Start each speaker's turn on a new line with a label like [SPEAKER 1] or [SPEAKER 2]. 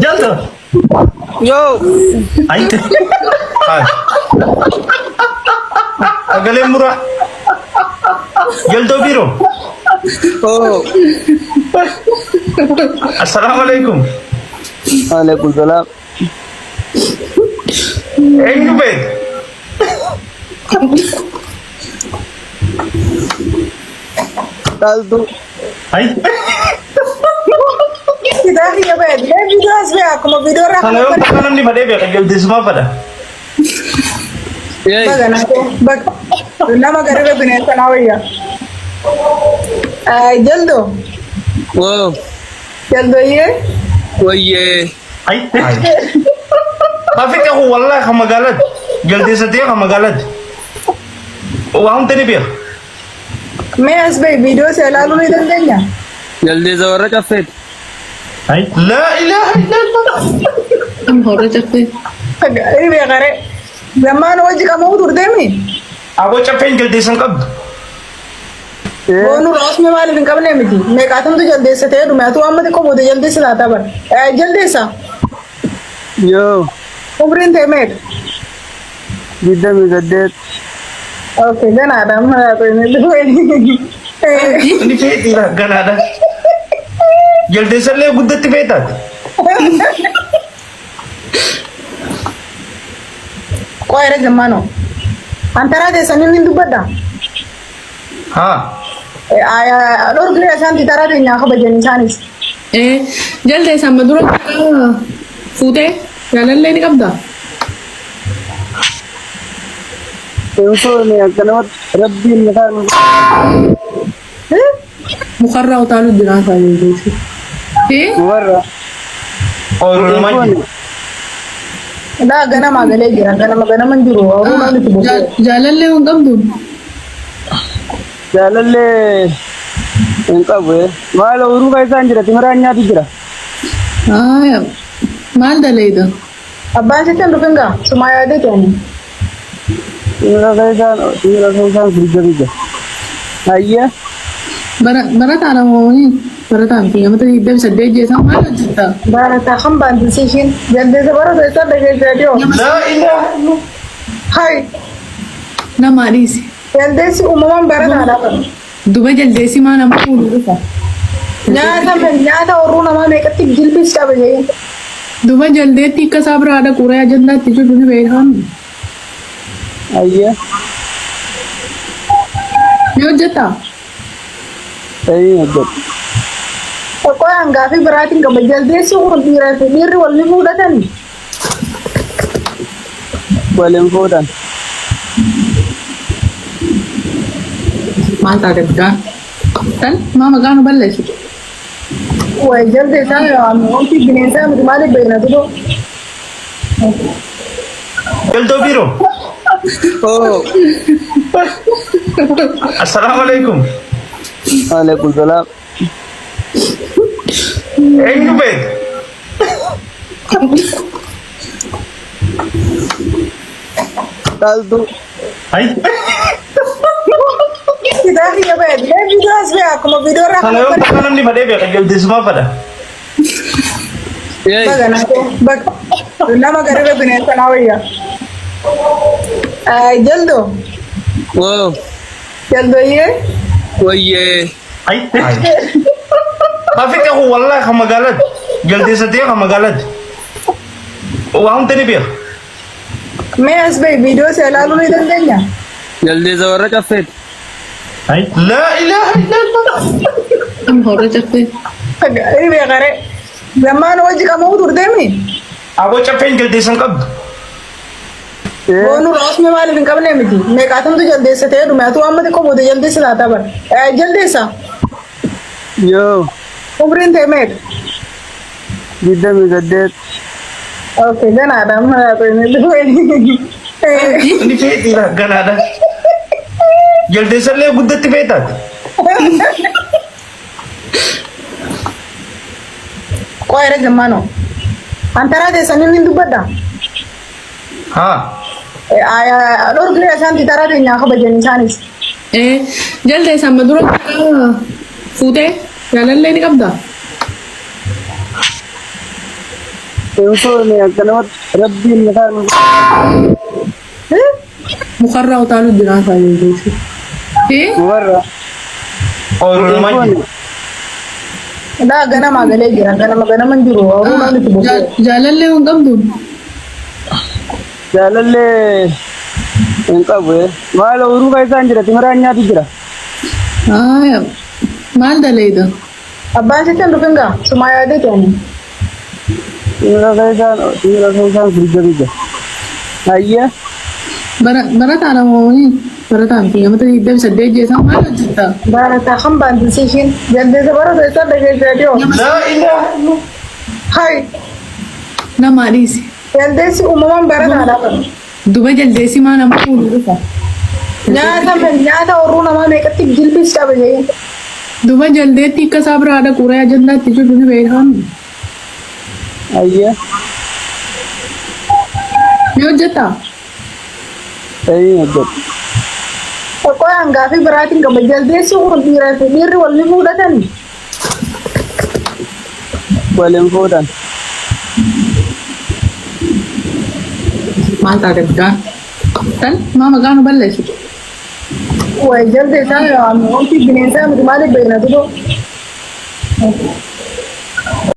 [SPEAKER 1] Jalto.
[SPEAKER 2] Yoo.
[SPEAKER 1] Ay. Ay. Sagaleen muraa. Jaltoo biiroo.
[SPEAKER 2] Oo.
[SPEAKER 1] Assalaamu alaikum.
[SPEAKER 2] Waalaikum salaam.
[SPEAKER 1] Eenyu beekta?
[SPEAKER 2] Dhaaltuu.
[SPEAKER 1] Ay.
[SPEAKER 3] Fitaa kiyya bahe. Mee viidiyoo as bahe akkuma viidiyoo irraa
[SPEAKER 1] Kana yoo bakka namni fadhee beeka jaldeessumaa fadha.
[SPEAKER 2] Yee.
[SPEAKER 3] Baga naatoo baga nama garira bineensa naa wayya. Jaldo
[SPEAKER 2] Woo.
[SPEAKER 3] jaldoyyee
[SPEAKER 2] Wayyee.
[SPEAKER 1] Ay. Hafi ta'u wallahi kan magaalaati. Jaldeessa ta'e kan magaalaati. Waa hunda ni beeka.
[SPEAKER 3] Mee as bahi viidiyoo si ilaaluu ni dandeenya?
[SPEAKER 2] Jaldeessa warra caffeeti.
[SPEAKER 1] Ay. Laa ilaaha illallah.
[SPEAKER 4] Amma warra caffee.
[SPEAKER 3] Inni beekaree. Zammaan hojii qabu turteemi?
[SPEAKER 1] Aboo caffeen jaldeessa hin qabdu.
[SPEAKER 3] Boonu raasni maaliif hin qabne miti? Meeqaatamtu jaldeessa ta'ee dhume? Atuu amma xiqqoo booda jaldeessa taata bara. Jaldeessa.
[SPEAKER 2] Yoo.
[SPEAKER 3] Umriin ta'e meeqa?
[SPEAKER 2] 28.
[SPEAKER 3] Okay, ganaadha amma yaa
[SPEAKER 1] Inni feetiidha ganaadha. Jaldeessa illee guddatti feetaati.
[SPEAKER 3] Qo'eera zammaanoo. Antaraa teessan inni hin dubbadha.
[SPEAKER 1] Haa.
[SPEAKER 3] Dhorkni isaan taraa teenyaa kabajan isaanis.
[SPEAKER 4] Jaldeessa amma dura fuutee jaalallee ni qabdaa?
[SPEAKER 2] Hin fuune akkanumatti rabbiin mataa nu
[SPEAKER 4] Mukarraa utaaluu jiraa isaa jaldeessi.
[SPEAKER 2] warra.
[SPEAKER 1] Ooyiruu namaa jira.
[SPEAKER 3] Daa ganamaa galee jira. Ganama ganama hin jiru. Ooyiruu namni itti bosee.
[SPEAKER 4] Jaalallee hin qabdu?
[SPEAKER 2] Jaalallee hin qabu. Maal ooyiruu keessaan jira timiraan nyaatu jira.
[SPEAKER 4] Maal daleeyda?
[SPEAKER 3] Abbaan sitti hin dhufin gaa. Sumaa yaadee ta'ani.
[SPEAKER 2] Timira keessaan timira keessaan firija bija. Hayyee.
[SPEAKER 4] Barataa moo barataa miti namatti 28 jeesaa maal hojjetta?
[SPEAKER 3] Barataa kan baantisii ishiin jaldeessa barata isaa dhageessee dhiyoo.
[SPEAKER 1] Laa ilaaha illallah.
[SPEAKER 3] Hai.
[SPEAKER 4] Nama dhiisi.
[SPEAKER 3] Jaldeessi uumamaan barataadha.
[SPEAKER 4] Duba jaldeessi maa nama fuudhu dhufa?
[SPEAKER 3] Nyaata nyaata horruu namaa meeqatti jilbis qaba jee.
[SPEAKER 4] Duba jaldeetti akka isaa biraa dhaqu ree ajandaatti jiru ni beekamu.
[SPEAKER 2] Hayyee.
[SPEAKER 4] Ni hojjettaa?
[SPEAKER 2] Ta'ii hojjedhu.
[SPEAKER 3] Tokko hangaafi biraatiin qaba. Jaldeessi kun dhiiraa fi dhiirri wal ni fuudhatan.
[SPEAKER 2] Waliin fuudhan.
[SPEAKER 4] Maal taate guddaan? Tan maa maqaa nu balleessitu?
[SPEAKER 3] Way jaldeessaa wanti bineensaa miti maaliif beekna tutu?
[SPEAKER 1] Jaltoo biiroo.
[SPEAKER 2] Oo.
[SPEAKER 1] Assalaamu alaikum.
[SPEAKER 2] Waalaikum salaam.
[SPEAKER 1] Eenyu beekta?
[SPEAKER 2] Dhaaltuu.
[SPEAKER 1] Ay.
[SPEAKER 3] Fitaa kiyya bahe. Mee viidiyoo as bahe akkuma viidiyoo irraa
[SPEAKER 1] Kana yoo bakka namni fadhee beeka jaldeessumaa fadha.
[SPEAKER 3] Baga naatoo baga nama garira bineensa naa wayya. Jaldo
[SPEAKER 2] Woo.
[SPEAKER 3] jaldoyyee
[SPEAKER 2] Wayyee.
[SPEAKER 1] Ay. Hafi ta'u wallahi kan magaalaati. Jaldeessa ta'e kan magaalaati. Waa hunda ni beeka.
[SPEAKER 3] Mee as bahi viidiyoo si ilaaluu ni dandeenya?
[SPEAKER 2] Jaldeessa warra caffeeti.
[SPEAKER 1] Ay. Laa ilaaha illallah.
[SPEAKER 4] Amma warra caffee.
[SPEAKER 3] Inni beekaree. Zammaan hojii qabu turteemi?
[SPEAKER 1] Aboo caffeen jaldeessa hin qabdu.
[SPEAKER 3] Boonu raasni maaliif hin qabne miti? Meeqaatamtu jaldeessa ta'ee dhume? Atuu amma xiqqoo booda jaldeessa taata bara. Jaldeessa.
[SPEAKER 2] Yoo.
[SPEAKER 3] Umriin ta'e meeqa?
[SPEAKER 2] 28.
[SPEAKER 3] Okay, ganaadha amma yaa
[SPEAKER 1] Inni feetiidha ganaadha. Jaldeessa illee guddatti feetaati.
[SPEAKER 3] Qo'eera zammaanoo. Antaraa teessan inni hin dubbadha.
[SPEAKER 1] Haa.
[SPEAKER 3] Dhorkni isaan taraa teenyaa kabajan isaanis.
[SPEAKER 4] Jaldeessa amma dura fuutee jaalallee ni qabdaa?
[SPEAKER 2] Hin fuune akkanumatti rabbiin mataa nu
[SPEAKER 4] Mukarraa utaaluu jiraa isaa jaldeessi. Eh?
[SPEAKER 2] Mukarraa.
[SPEAKER 1] Ooyiruu
[SPEAKER 2] Hin
[SPEAKER 1] namaa
[SPEAKER 2] fuune.
[SPEAKER 1] jira.
[SPEAKER 3] Daa ganamaa galee jira. Ganama ganama hin jiru. Ooyiruu namni itti bobba'u.
[SPEAKER 4] Jaalallee hin qabdu.
[SPEAKER 2] Jaalallee hin qabu. Maal ooyiruu keessaan jira timiraan nyaatu jira.
[SPEAKER 4] Aayaa. Maal daleeyda?
[SPEAKER 3] Abbaan sitti hin dhufin gaa. Sumaa yaadee ta'ani.
[SPEAKER 2] Timira keessaan timira keessaan firga bija. Hayyee.
[SPEAKER 4] Barataa moo barataa miti namata 28 jeesaa maal hojjetta?
[SPEAKER 3] Barataa kan baantisii ishiin. Jaldeessa barata isaa dhageessee dhiyoo.
[SPEAKER 1] Laa ilaaha illallah.
[SPEAKER 3] Hai.
[SPEAKER 4] Namaa dhiisi.
[SPEAKER 3] Jaldeessi uumamaan barataadha.
[SPEAKER 4] Duba jaldeessi maa nama fuudhu dhufa?
[SPEAKER 3] Nyaata nyaata horruu namaa meeqatti jilbis qaba jee.
[SPEAKER 4] Duba jaldeetti akka isaa biraa dhaqu ree ajandaatti jiru ni beekamu.
[SPEAKER 2] Hayyee.
[SPEAKER 4] Ni hojjetaa?
[SPEAKER 2] Ee hojjedha.
[SPEAKER 3] Tokko hangaafi biraatiin qaba. Jaldeessi kun dhiiraa fi dhiirri wal ni fuudhatan.
[SPEAKER 2] Waliin fuudhan.
[SPEAKER 4] Maal taate guddaan? Tan maa maqaa nu balleessitu?
[SPEAKER 3] Way jaldeessaa wanti bineensaa miti maaliif beekna duba?